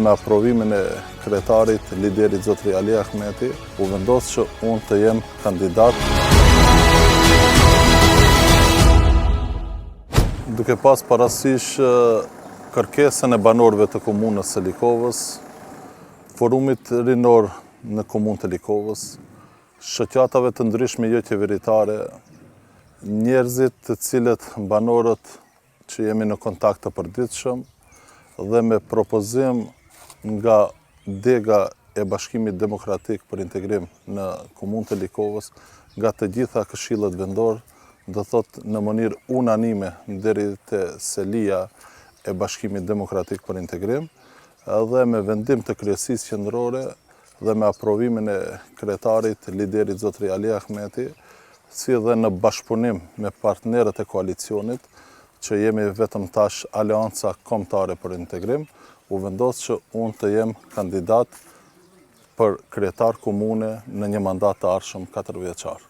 me aprovimin e kryetarit, liderit zotri Ali Ahmeti, u vendos që unë të jem kandidat. Duke pas parasysh kërkesën e banorëve të komunës së Likovës, forumit rinor në komunë të Likovës, shoqatave të ndryshme joqeveritare, njerëzit të cilët banorët që jemi në kontakt të përditshëm dhe me propozim nga dega e Bashkimit Demokratik për Integrim në Komunë të Likovës, nga të gjitha këshillat vendorë, do thotë në mënyrë unanime deri te selia e Bashkimit Demokratik për Integrim dhe me vendim të kryesisë qendrore dhe me aprovimin e kryetarit, liderit zotri Ali Ahmeti, si dhe në bashkëpunim me partnerët e koalicionit, që jemi vetëm tash Aleanca Kombëtare për Integrim, u vendos që unë të jem kandidat për kryetar komune në një mandat të ardhshëm katërvjeçar.